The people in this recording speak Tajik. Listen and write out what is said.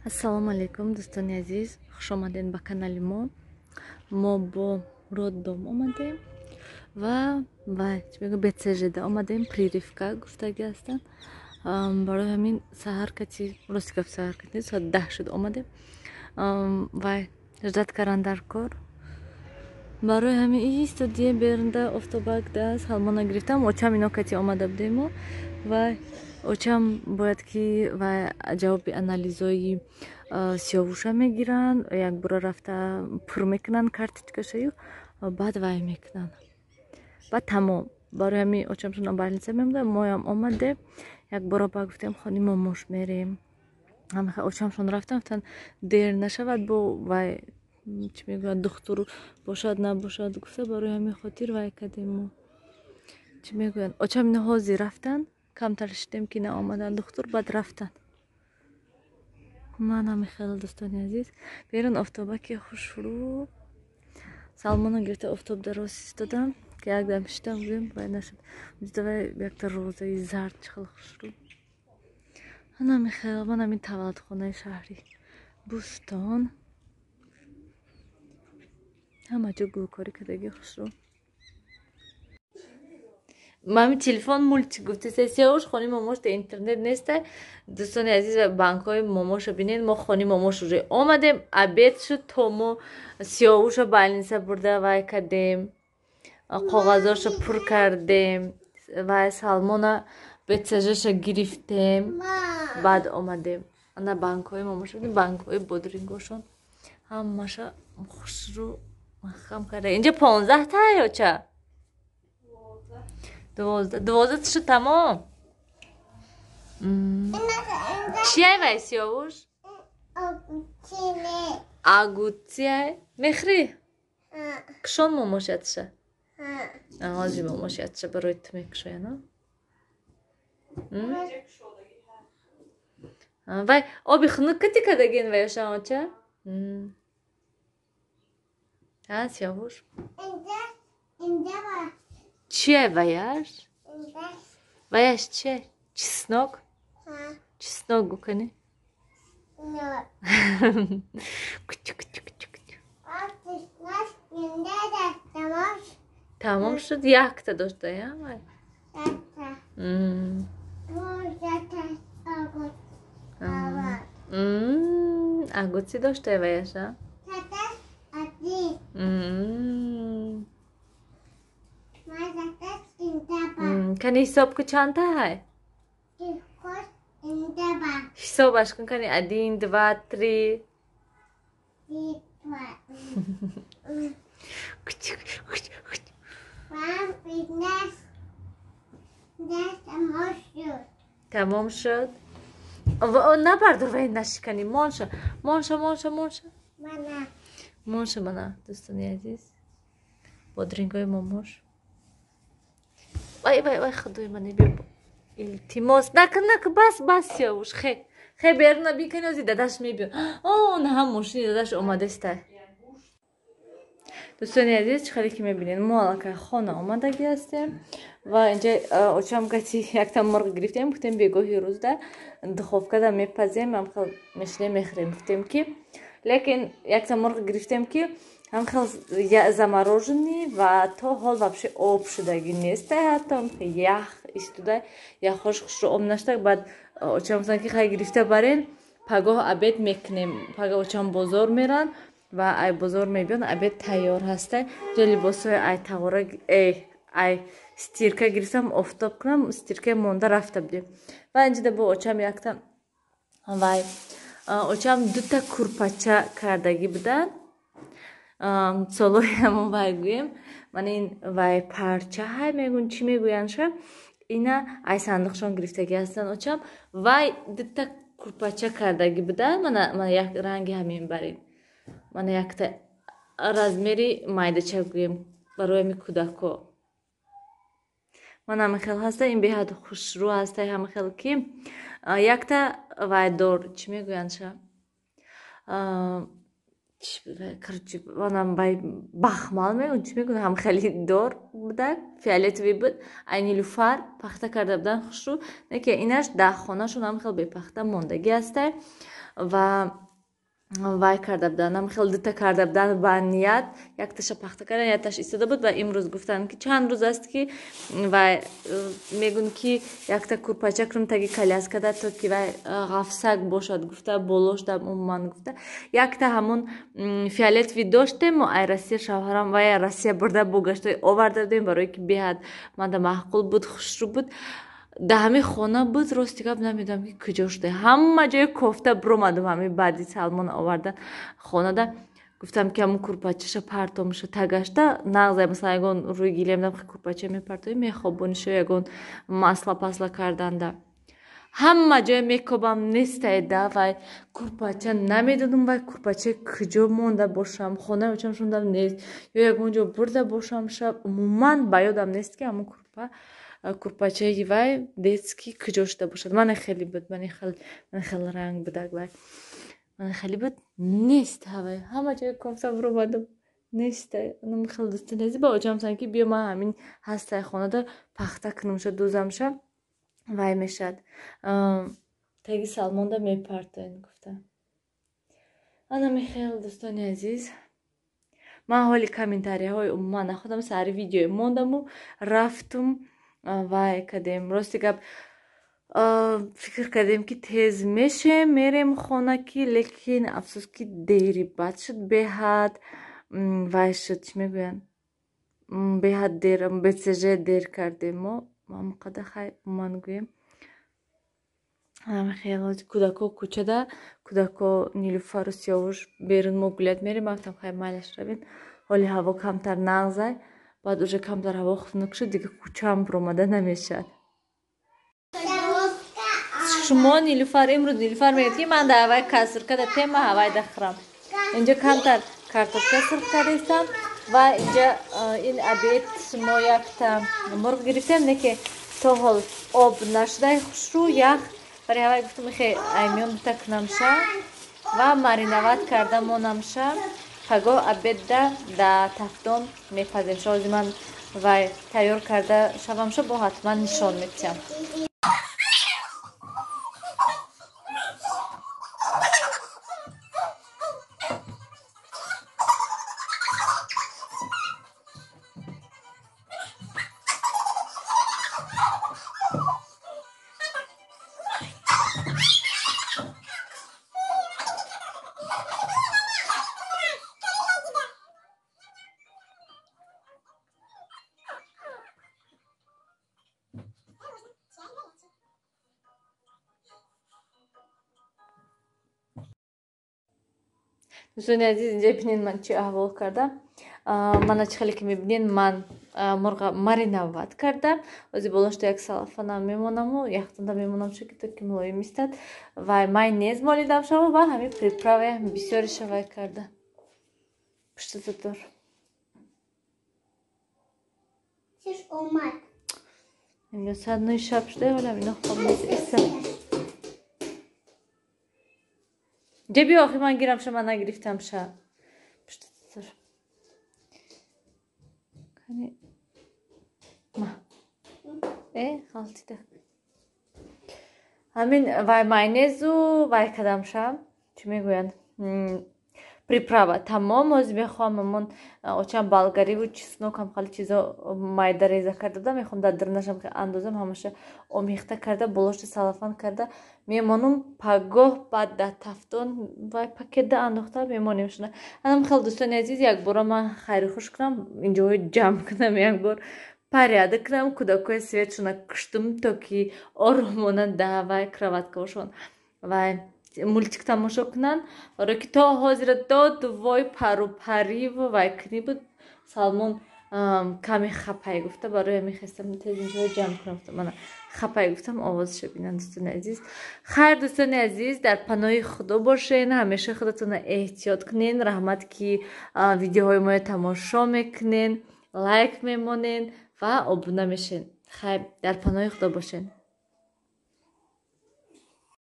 Ассалому алайкум, дӯстони азиз, хушомадед ба канали мо. Мо бо роддом омадем ва БЦЖда омадем, прививка гуфтагӣ ҳастанд. Барои ҳамин саҳар кати, рости гап, саҳар кати соат 10 шуд омадем. Вай ждать кардан дар кор. Барои ҳамин истодием берунда, офтобак да Салмона гирифтам, очам ино кати омада будему ва очам бояд ки ва ҷавоби анализои Сиёвуша мегиранд, якбора рафта пур мекунанд карточкашаю, баъд вай мекунанд, баъд тамом. Барои ҳамин очамшон больница мемонда, моям омадем, якбора ба гуфтем хони момош мерем. Очамшон рафтан, гуфтанд дер нашавад, бо вай чӣ мегӯяд, духтур бошад набошад гуфта, барои ҳамин хотир вай кардем мо. Чӣ мегӯянд, очам ино ҳозир рафтанд, камтар шидем ки наомаданд духтур, баъд рафтанд. Ман ҳами хеле, дӯстони азиз, берун офтобаки хушрӯ, Салмона гирифта офтоб дароз истодам, ки якдам шидам, гӯем вай нашуд, давай якта розаи зард чӣ хел хушрӯ. Ҳанами хел, ман ҳамин таваллудхонаи шаҳри Бӯстон, ҳама ҷо гулкорӣ кардагӣ хушрӯ. Мами телефон мультик гуфтеса. Сиёвуш, хони момош да интернет неста. Дӯстони азиз, банкҳои момошо бинед. Мо хони момош уже омадем, обед шуд, то мо Сиёвуша больница бурда вай кардем, коғазошо пур кардем, вай Салмона БЦЖша гирифтем, баъд омадем. Ана банкҳои момоша бинед, банкҳои бодрингошон ҳамаша хушрӯ маҳкам карда. Инҷа 15 та ёча, 12, 12 шуд, тамом. Чиай вай, Сиёвуш? Огурцияй мехӯрӣ? Кушон момошятша, ҳозир момошятша барои ту мекушоян. Вай оби хунук кати кардагин ваяша, оча. Сиёвуш, чия ваяш? Ваяш чия? Чеснок, чеснок гукани. Кучу, кучу, кучу, кучу. Тамом шуд, якта доштая вай. Огурцы доштая ваяша. Кани ҳисоб ку, чандта ҳай? Ҳисобаш кун, кани: один, два, три. Тамом шуд. Набардор, вай нашиканӣ, монша, монша, монша, монша, монша. Мана, дӯстони азиз, бодрингҳои момош. Вай, вай, вай, худои ман, илтимос, накун, накун, бас, бас, Сиёвуш, хе, хе, беруна бикани, ози дадаш мебиё. О, на ҳам мошини дадаш омадаста. Дӯстони азиз, чӣ хеле ки мебинед, мо аллакай хона омадагӣ ҳастем ва инҷа очам гати якта мурғ гирифтем, гуфтем бегоҳи рӯзда духовкада мепазем, ҳамхел мешинем, мехӯрем, гуфтем ки, лекин якта мурғ гирифтем, ки ҳамхел замороженный ва то ҳол вообще об шудагӣ неста, ҳатто ях истода, яхош хушрӯ об нашуда. Баъд очам гуфтанд, ки хай, гирифта барен, пагоҳ обед мекунем. Пагоҳ очам бозор меранд ва ай бозор мебиён, обед тайёр ҳаста. Ҷо либосҳои ай тағора, ай стирка гирифтам, офтоб кунам, стиркаи монда рафта будем. Ва инҷода бо очам якта вай, очам дута курпача кардагӣ буданд, солои ҳамон вай гӯем, мана ин вай парча ҳай мегӯн, чӣ мегӯяндша, ина ай сандуқшон гирифтагӣ ҳастанд очам. Вай дута курпача кардагӣ буданд, мана як ранги ҳамин барин, мана якта размери майдача гӯем, барои ҳами кӯдако. Ман ҳама хел ҳаста, ин беҳад хушрӯ ҳаста, ҳама хел ки якта вайдор, чӣ мегӯяндша. Короче, манам бай бахмал мегӯн, чӣ мегӯн, ҳам хеле дор будак, фиолетовый буд. Ай Нилуфар пахта карда будан хушрӯ, не ки инаш дар хонашон ҳам хел бепахта мондагӣ ҳастай ва вай карда будан, ҳам хел дута карда будан ба ният, якташа пахта кардан, якташ истода буд. Ва имрӯз гуфтанд, ки чанд рӯз аст, ки вай мегӯн, ки якта курпача кунам таги коляскада, то ки вай ғафсак бошад, гуфта болош дам умуман гуфта якта ҳамон фиолетовый доштем мо ай Россия, шавҳарам вай Россия бурда бо гаштои оварда будем, барое ки беҳад манда маъқул буд, хушрӯ буд. Дар ҳамин хона буд, рости гап намедонам, ки куҷо шуда. Ҳама ҷои кофта биромадам. Ҳамин баъди Салмон овардан хонада гуфтам, ки ҳамун курпачаша партомша тагашта нағза, масалан, ягон рӯи гилемдам курпача мепартои, мехобонишо, ягон масла пасла карданда. Ҳама ҷое мекобам, нестай да вай курпача. Намедонам, вай курпача куҷо монда бошам, хонаи очам шундам нест ё ягон ҷо бурда бошам шаб, умуман ба ёдам нест, ки ҳамун курпачаи вай детский куҷо шуда бошад. Мана хеле буд, мана хел ранг будак, вай мана хеле буд, нест. Ҳавай ҳама ҷое кофта биромадам, нест. Хел дӯстони азиз, ба очам сан, ки биё, ман ҳамин ҳастай хонада пахта кунамша, дӯзамша, вай мешад, таги Салмонда мепартоен, гуфта. Ана михел, дӯстони азиз, ман ҳоли комментарияҳои умуман находам, сари видеое мондаму рафтум. Вай кардем, рости гап, фикр кардем, ки тез мешем, мерем хона, ки лекин афсӯс, ки дери бад шуд, беҳад вай шуд, чӣ мегӯянд, беҳад дер, бецеже дер кардем мо ҳамқадар. Хай, умуман гӯем, хеле кӯдако кӯчада, кӯдако Нилуфару Сиёвуш берун, мо гулят мерем. Гуфтам, хай, майлаш, равем, ҳоли ҳаво камтар нағзай. Баъд уже камтар ҳаво хунук шуд, дига кӯчаам биромада намешад. Шумо Нилуфар, имрӯз Нилуфар мегӯяд, ки ман дар ҳавай касркада тема ҳавай дахӯрам. Инҷо камтар картошка сурх кардастам ва инҷа ин обед мо якта мурғ гирифтем, не ки то ҳол об нашудай, хушрӯ ях. Барои ҳавай гуфтам, хе аймиён дута кунамша ва мариновать карда монамша, пагоҳ обедда да тафдон мепазем. Шози ман вай тайёр карда шавамша, бо ҳатман нишон метиҳам. Дӯстони азиз, инҷа бинед, ман чӣ аҳвол кардам. Мана чӣ хеле ки мебинед, ман мурға мариновать кардам. Ози болошто як салафанам мемонаму яхтанда мемонам, чунки то ки мулоим истад. Вай майонез молидам шаво ва ҳамин приправа бисёри шавай карда. Пуштататор. Чиш омад. Имрӯз соат 9 шаб шуда, ҳолам ино хоб нест. Иса. Ҷа биё, охи ман гирам ша, ман нагирифтам ша. Пуштататор. Кани ма. Халтида. Ҳамин вай майонезу вай кардам ша. Чӣ мегӯянд? Приправа тамом. Ҳозир мехоҳам ҳамон очам болгариву чеснок ҳам хеле чизо майда реза карда будам, мехоҳам дар дарунашам андозам, ҳамаша омехта карда, болошта салафан карда мемонам. Пагоҳ баъд дар тафтон вай пакетда андохта мемонем шуна. Анам хел, дӯстони азиз, якбора ман хайру хуш кунам, инҷоҳои ҷамъ кунам, якбор порядок кунам, кӯдакҳои светшона куштум, то ки оромона да вай кроваткаошон вай мультик тамошо кунанд, барое ки то ҳозира то дувои пару париву вай кунӣ буд. Салмон каме хапай гуфта, барои ҳамин хестам тез инҷоҳо ҷамъ кунам. Гуфтам, мана хапай гуфтам, овозашо бинанд, дӯстони азиз. Хайр, дӯстони азиз, дар паноҳи Худо бошен, ҳамеша худатонро эҳтиёт кунен. Раҳмат, ки видеоҳои моро тамошо мекунен, лайк мемонен ва обуна мешен. Хайр, дар паноҳи Худо бошен.